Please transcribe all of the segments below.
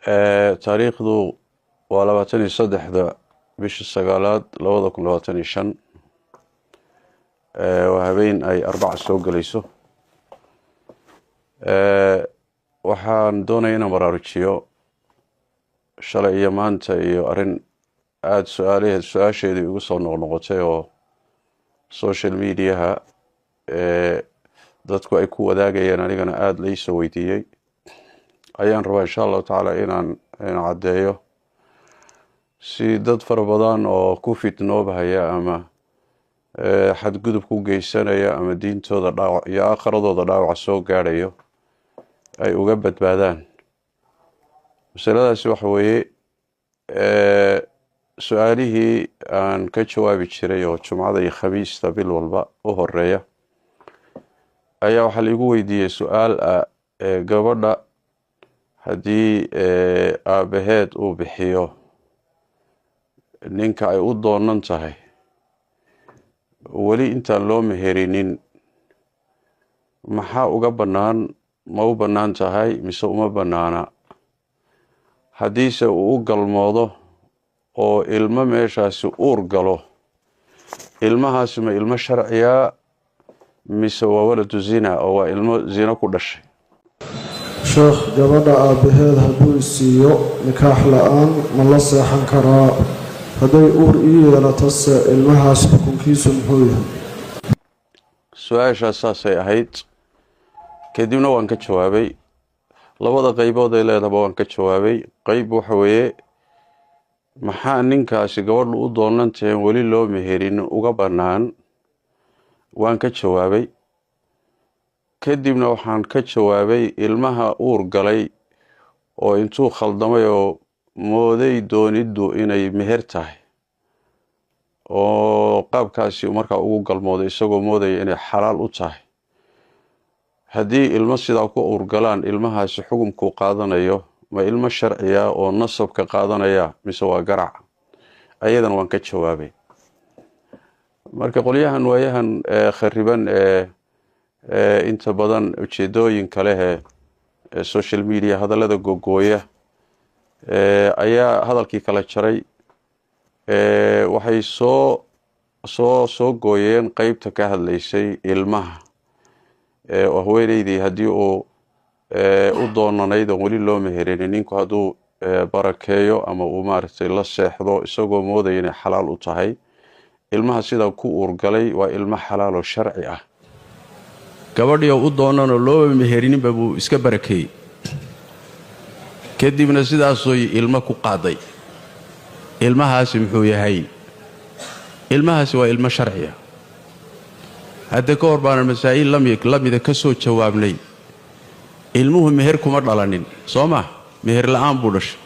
Taariikhdu waa 23-da bisha sagaalaad 2025. Waa habeen ay Arbaca soo gelayso. Waxaan doonaya inaan baraarujiyo shalay iyo maanta iyo arrin aada su-aalaheed su-aasheedii igu soo noqnoqotay oo social mediaha dadku ay ku wadaagayeen, anigana aada laisoo weydiiyey, ayaan rabaa insha Allahu tacaala inaan caddeeyo si dad fara badan oo ku fitnoobhaya ama xadgudub ku geysanaya ama diintooda dhaawac iyo aakhiradooda dhaawaca soo gaadhayo ay uga badbaadaan. Masaladaasi waxa weeye su-aalihii aan ka jawaabi jiray oo Jumcada iyo Khamiista bil walba u horeeya ayaa waxaa laigu weydiiyey su-aal ah: gabadha haddii aabaheed uu bixiyo ninka ay u doonan tahay, weli intaan loo meherinin, maxaa uga bannaan? Ma u bannaan tahay mise uma bannaana? Haddiise uu u galmoodo oo ilmo meeshaasi uur galo, ilmahaasi ma ilmo sharciyaa mise waa waladu zina oo waa ilmo zino ku dhashay? Sheekh, gabadha aabbaheed hadduu isiiyo nikaax la-aan, ma la seexan karaa? Hadday uur ii yeelatase, ilmahaas xukunkiisu muxuu yahay? Su-aashaas saasay ahayd. Kadibna waan ka jawaabay. Labada qeybood ay leedahaba waan ka jawaabay. Qeyb waxa weeye: maxaa ninkaasi gabadhu u doonantahen weli loo meherin uga bannaan? Waan ka jawaabay. Kadibna waxaan ka jawaabay ilmaha uur galay oo intuu khaldamay oo mooday dooniddu inay meher tahay oo qaabkaasi markaa ugu galmooday isagoo moodaya inay xalaal u tahay, haddii ilmo sidaa ku uurgalaan, ilmahaasi xukumkuu qaadanayo ma ilmo sharciya oo nasabka qaadanaya mise waa garac? Ayadana waan ka jawaabay. Marka qolyahan waayahan khariban ee inta badan ujeedooyinka leh ee social media hadallada gogooya ayaa hadalkii kala jaray. Waxay soo gooyeen qeybta ka hadlaysay ilmaha oo haweeneydii haddii uu u doonanayd oon weli loo meherinin, ninku hadduu barakeeyo ama uu maaragtay la seexdo isagoo moodaya inay xalaal u tahay, ilmaha sidaa ku uurgalay waa ilmo xalaal oo sharci ah. Gabadhii oo u doonanoo looba meherininba buu iska barakeeyey, kadibna sidaasooy ilmo ku qaaday. Ilmahaasi muxuu yahay? Ilmahaasi waa ilmo sharciya. Hadda ka hor baana masaa'il la mida ka soo jawaabnay. Ilmuhu meher kuma dhalanin, soo ma? Meher la'aan buu dhashay,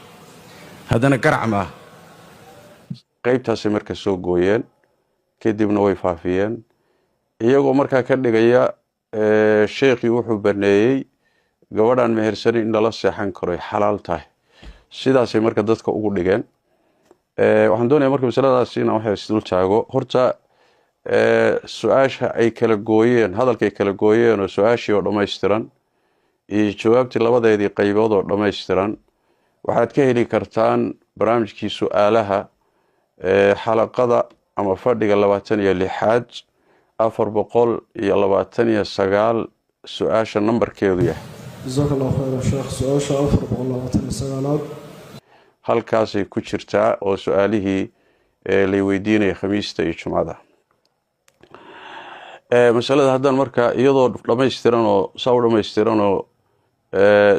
haddana garac ma ah. Qaybtaasay marka soo gooyeen, kadibna way faafiyeen iyagoo markaa ka dhigaya sheekhii wuxuu baneeyey gabadhaan mehersanin in lala seexan karo, ay xalaal tahay. Sidaasay marka dadka ugu dhigeen. Waxaan doonaya marka masaladaas inaan waxa isdul taago. Horta su-aasha ay kala gooyeen, hadalkay kala gooyeen oo su-aashii oo dhammaystiran iyo jawaabtii labadeedii qaybood oo dhammaystiran waxaad ka heli kartaan barnaamijkii su-aalaha, xalaqada ama fadhiga 26aad, 429 su-aasha nambarkeedu yahay. Jasaaka Allahu khayra, sheekh. Su-aasha 429aad. Halkaasay ku jirtaa oo su-aalihii lay weydiinaya Khamiista iyo Jumcada. Masalada haddaan marka iyadoo dhammaystiran oo saa u dhammaystiran oo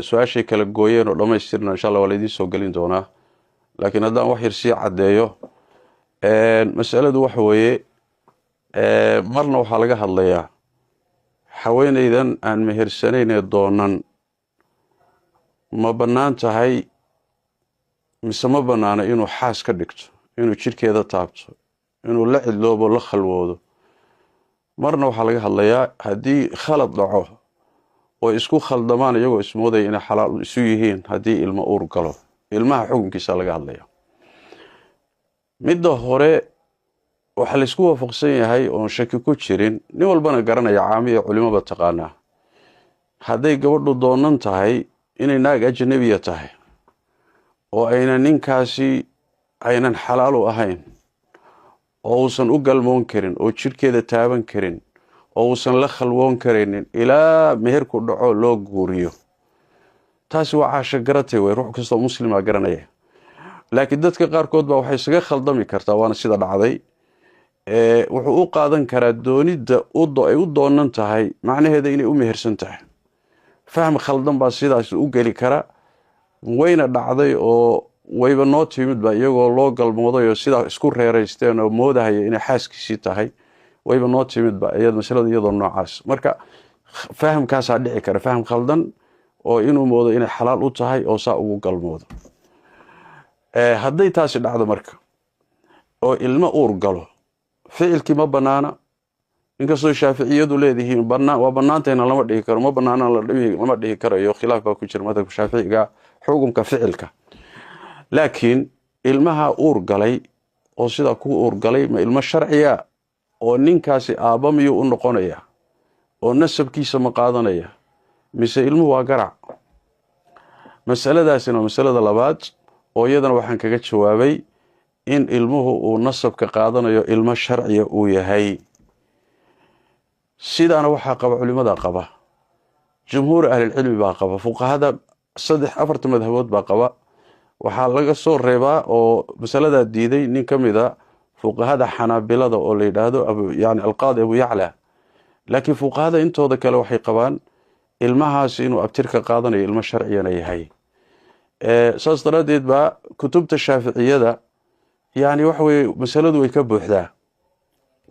su-aashay kala gooyeen oo dhammaystirna, insha Allah waa laydiin soo gelin doonaa. Laakiin haddaan wax yar sii caddeeyo masaladu waxa weeye: marna waxaa laga hadlayaa haweeneydan aan mehersanayn ee doonan, ma bannaan tahay mise ma bannaano inuu xaas ka dhigto, inuu jidhkeeda taabto, inuu la cidloobo, la khalwoodo? Marna waxaa laga hadlayaa haddii khalad dhaco oo isku khaldamaan iyagoo ismoodaya inay xalaal isu yihiin, haddii ilmo uur galo, ilmaha xukunkiisa laga hadlaya. Midda hore waxaa laysku waafaqsan yahay oon shaki ku jirin, nin walbana garanaya, caami iyo culimaba taqaanaa, hadday gabadhu doonan tahay inay naag ajnabiya tahay. Oo aynan ninkaasi aynan xalaal u ahayn, oo uusan u galmoon karin, oo jidhkeeda taaban karin, oo uusan la khalwoon karaynin ilaa meherku dhaco loo guuriyo, taasi waa caasho garatay wey, ruux kastoo muslimaa garanaya. Laakiin dadka qaarkood baa waxay isaga khaldami kartaa, waana sida dhacday, wuxuu u qaadan karaa doonidda ay u doonan tahay macnaheeda inay u mehersan tahay. Faham khaldan baa sidaas u geli kara. Wayna dhacday oo wayba noo timid ba iyagoo loo galmooday oo sidaa isku reeraysteen oo moodahaya inay xaaskiisii tahay. Wayba noo timidba iyad masalada iyadoo noocaas. Marka fahamkaasaa dhici kara, faham khaldan oo inuu moodo inay xalaal u tahay oo saa ugu galmoodo. Hadday taasi dhacdo marka oo ilmo uur galo, ficilkii ma banaana. Inkastoo Shaaficiyadu leedihiin waa banaantayna, lama dhihi karo ma banaana, lama dhihi karayo. Khilaaf baa ku jira madhabka Shaaficiga xukunka ficilka. Laakiin ilmaha uur galay oo sidaa ku uur galay, ma ilmo sharciya oo ninkaasi aabba miyuu u noqonaya oo nasabkiisa ma qaadanaya, mise ilmuhu waa garac? Masaladaasina waa masalada labaad oo iyadana waxaan kaga jawaabay in ilmuhu uu nasabka qaadanayo, ilmo sharciya uu yahay. Sidaana waxaa qaba culimada qaba, jumhuur ahlilcilmi baa qaba, fuqahada saddex afarta madhabood baa qaba. Waxaa laga soo reebaa oo masaladaa diiday nin ka mid a fuqahada Xanaabilada oo la yidhaahdo yani Alqaadi Abu Yacla. Laakiin fuqahada intooda kale waxay qabaan ilmahaasi inuu abtirka qaadanayo, ilmo sharciyana yahay. Saas daraaddeed baa kutubta Shaaficiyada yani waxa weye masaladu way ka buuxdaa.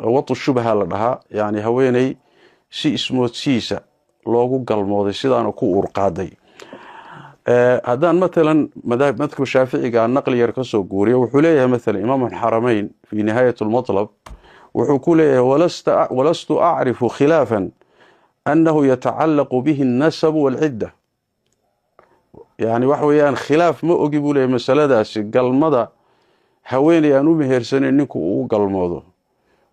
Watu shubha la dhahaa, yani haweeney si ismoodsiisa loogu galmooday sidaana ku uur qaaday. Haddaan matalan madhabka Shaaficiga naqli yar ka soo guuriyo, wuxuu leeyahay mathalan Imaam Alxaramayn fi Nihaayat Almatlab wuxuu ku leeyahay: "Walastu acrifu khilaafan annahu yatacallaqu bihi الnasabu wاlcidda." Yani waxa weeyaan khilaaf ma ogi buu leeyahay masaladaasi, galmada haweeney aan u mehersanayn ninku uu galmoodo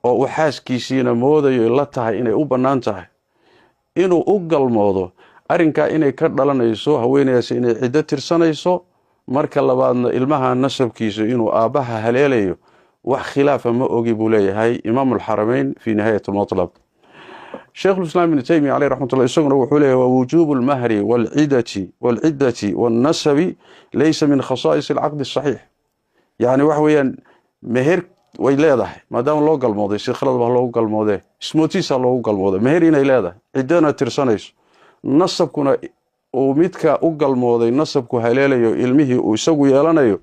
oo uu xaaskiisiina moodayo la tahay inay u bannaan tahay inuu u galmoodo, arrinkaa inay ka dhalanayso haweeneydaasi inay ciddo tirsanayso, marka labaadna ilmaha nasabkiisa inuu aabbaha haleelayo, wax khilaafa ma ogi buu leeyahay Imaam Alxaramayn fi Nihaayat Almatlab. Sheikhulislaam Ibnu Taymiya caleyh raxmatullah isaguna wuxuu leeyahay: "Wa wujuubu almahri waalciddati waannasabi laysa min khasaa'is alcaqdi asaxiix." Yacni waxa weeyaan meher way leedahay maadaama loo galmooday, si khalad baa loogu galmoodee, ismootiisaa loogu galmooday, meher inay leedahay, ciddana tirsanayso, nasabkuna uu midka u galmooday nasabku haleelayo, ilmihii uu isagu yeelanayo,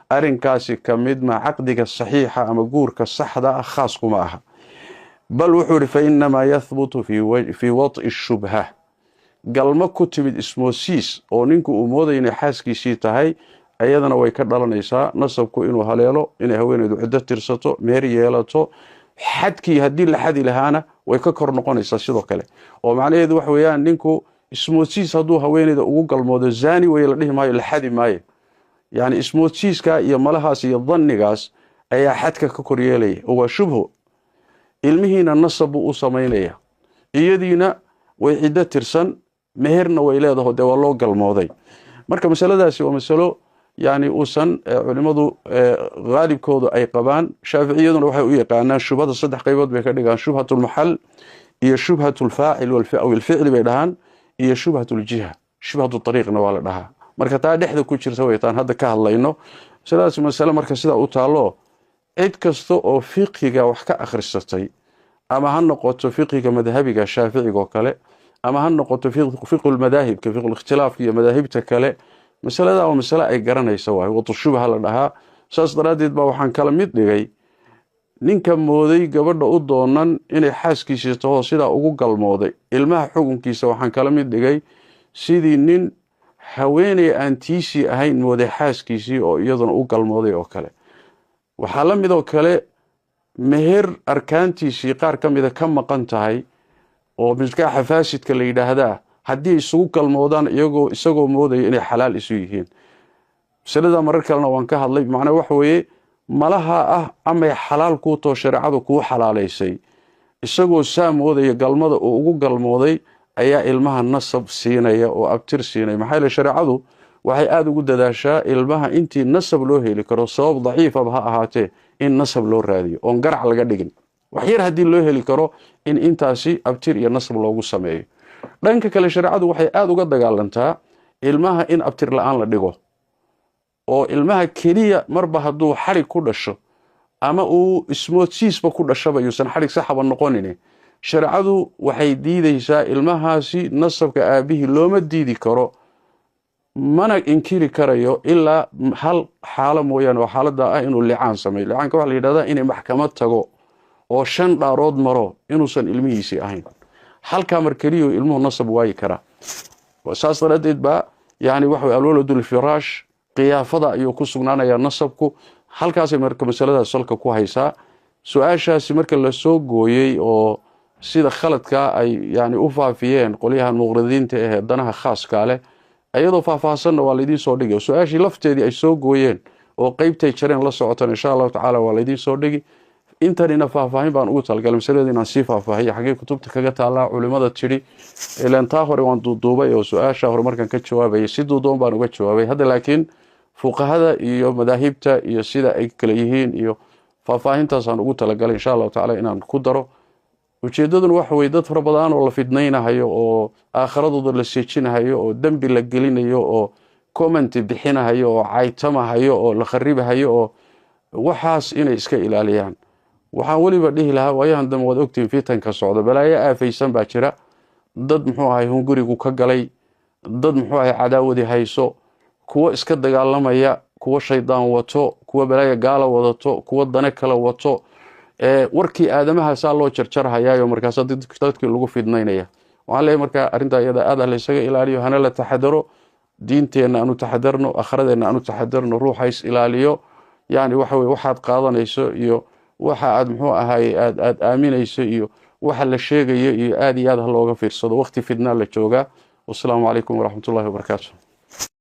arrinkaasi ka mid ma caqdiga saxiixa ama guurka saxda ah, khaas kuma aha. Bal wuxuu ihi: "Fainamaa yahbutu fii waط'i shubha." Galmo ku timid ismoosiis oo ninku uu moodayo inay xaaskiisii tahay, ayadana way ka dhalanaysaa nasabku inuu haleelo, inay haweeneydu ciddo tirsato, meher yeelato, xadkii haddii la xadi lahaana way ka kor noqonaysaa sidoo kale. Oo macnaheedu waxa weeyaan ninku ismoodsiis hadduu haweeneyda ugu galmoodo, zani wey la dhihi maayo, la xadi maayo. Yani ismoodsiiskaa iyo malahaas iyo dhannigaas ayaa xadka ka kor yeelaya oo waa shubho. Ilmihiina nasab buu u samaynaya, iyadiina way ciddo tirsan, meherna way leedaho, dee waa loo galmooday. Marka masaladaasi waa masalo yani uusan culimadu haalibkoodu ay qabaan. Shaaficiyaduna waxay u yaqaanaan shubhada saddex qaybood bay ka dhigaan: shubhat lmaxal iyo shubhat lfaacil aw ilficli bay dhahaan, iyo shubhat ljiha, shubhat ariiqna waa la dhahaa. Marka taa dhexda ku jirta waytaan hadda ka hadlayno. Masaladaasi masale marka sidaa u taallo, cid kasta oo fiqiga wax ka akhrisatay, ama ha noqoto fiqiga madhabiga Shaaficiga oo kale, ama ha noqoto fiqu lmadaahibka, fiqu likhtilaafka iyo madaahibta kale, masalada waa masale ay garanaysa waay, watu shubha la dhahaa. Saas daraaddeed baa waxaan kala mid dhigay ninka mooday gabadha u doonan inay xaaskiisii taho sidaa ugu galmooday, ilmaha xukunkiisa waxaan kala mid dhigay sidii nin haweeney aan tiisii ahayn mooday xaaskiisii oo iyaduna u galmooday oo kale. Waxaa la midoo kale meher arkaantiisii qaar ka mida ka maqan tahay oo nikaaxa faasidka la yidhaahdaa, haddii isugu galmoodaan iyagoo isagoo moodaya inay xalaal isu yihiin. Masalada marar kalena waan ka hadlay. Macnaa waxa weeye malaha ah amay xalaal kuu too shareecadu kuu xalaalaysay, isagoo saa moodaya galmada uu ugu galmooday ayaa ilmaha nasab siinaya oo abtir siinaya. Maxaa yeele shareecadu Waxay aada ugu dadaashaa ilmaha intii nasab loo heli karo, sabab daciifaba ha ahaatee, in nasab loo raadiyo oon garac laga dhigin. Wax yar haddii loo heli karo, in intaasi abtir iyo nasab loogu sameeyo. Dhanka kale, shareecadu waxay aada uga dagaalantaa ilmaha in abtir la-aan la dhigo, oo ilmaha keliya marba hadduu xadhig ku dhasho ama uu ismoodsiisba ku dhashaba, yuusan xadhig saxaba noqonin, shareecadu waxay diideysaa ilmahaasi nasabka aabihii looma diidi karo, mana inkiri karayo, ilaa hal xaalo mooyaane, oo xaaladda ah inuu licaan sameeyo. Licaanka waxaa la yidhahdaa inay maxkamad tago oo 5 dhaarood maro inuusan ilmihiisii ahayn. Halkaa mar keliyu ilmuhu nasab waayi karaa. Saas daraaddeed baa yani waxa wey alwaladu lfiraash, qiyaafada ayuu ku sugnaanayaa nasabku. Halkaasay marka masaladaas salka ku haysaa. Su-aashaasi marka lasoo gooyey oo sida khaladkaa ay yani u faafiyeen qolyahan muqridiinta ahee danaha khaaskaa leh, iyadoo faahfaahsanna waa laydiin soo dhigi. Su-aashii lafteedii ay soo gooyeen oo qeybtay jareen la socotan, insha Allahu tacaala waa laydiin soo dhigi. Intanina faahfaahin baan ugu talagalay masalada inaan sii faahfaahiyo, xaggee kutubta kaga taallaa, culimada tidhi. Ilaan taa hore waan duuduubay oo su-aasha hore markaan ka jawaabayay si duuduuban baan uga jawaabay. Hadda laakiin fuqahada iyo madaahibta iyo sida ay kala yihiin iyo faahfaahintaasaan ugu talagalay, insha Allahu tacala, inaan ku daro. Ujeeddaduna waxa weye, dad fara badan oo la fidnaynahayo oo aakhiradooda la seejinahayo oo dembi la gelinayo oo comment bixinahayo oo caytamahayo oo la kharibahayo oo waxaas inay iska ilaaliyaan. Waxaan weliba dhihi lahaa, waayahan dambe waad ogtihiin fitanka socda, balaayo aafaysan baa jira, dad muxuu ahay hungurigu ka galay, dad muxuu ahay cadaawadi hayso, kuwo iska dagaalamaya, kuwo shaydaan wato, kuwo balaayo gaala wadato, kuwo dane kala wato. Warkii aadamahaasaa loo jarjarhayaayo markaasa dadkii lagu fidnaynaya. Waxaan leeyahy marka arrintaa iyada aad ah laysaga ilaaliyo, hana la taxadaro. Diinteenna aanu taxadarno, akhradeenna aanu taxadarno, ruuxa is ilaaliyo. Yani waxa weye, waxaad qaadanayso iyo waxa aad muxuu ahaye aad aaminayso iyo waxa la sheegayo iyo aad iyo aad ha looga fiirsado. Waqti fidnaa la joogaa. Wasalaamu calaykum waraxmat ullahi wabarakaatu.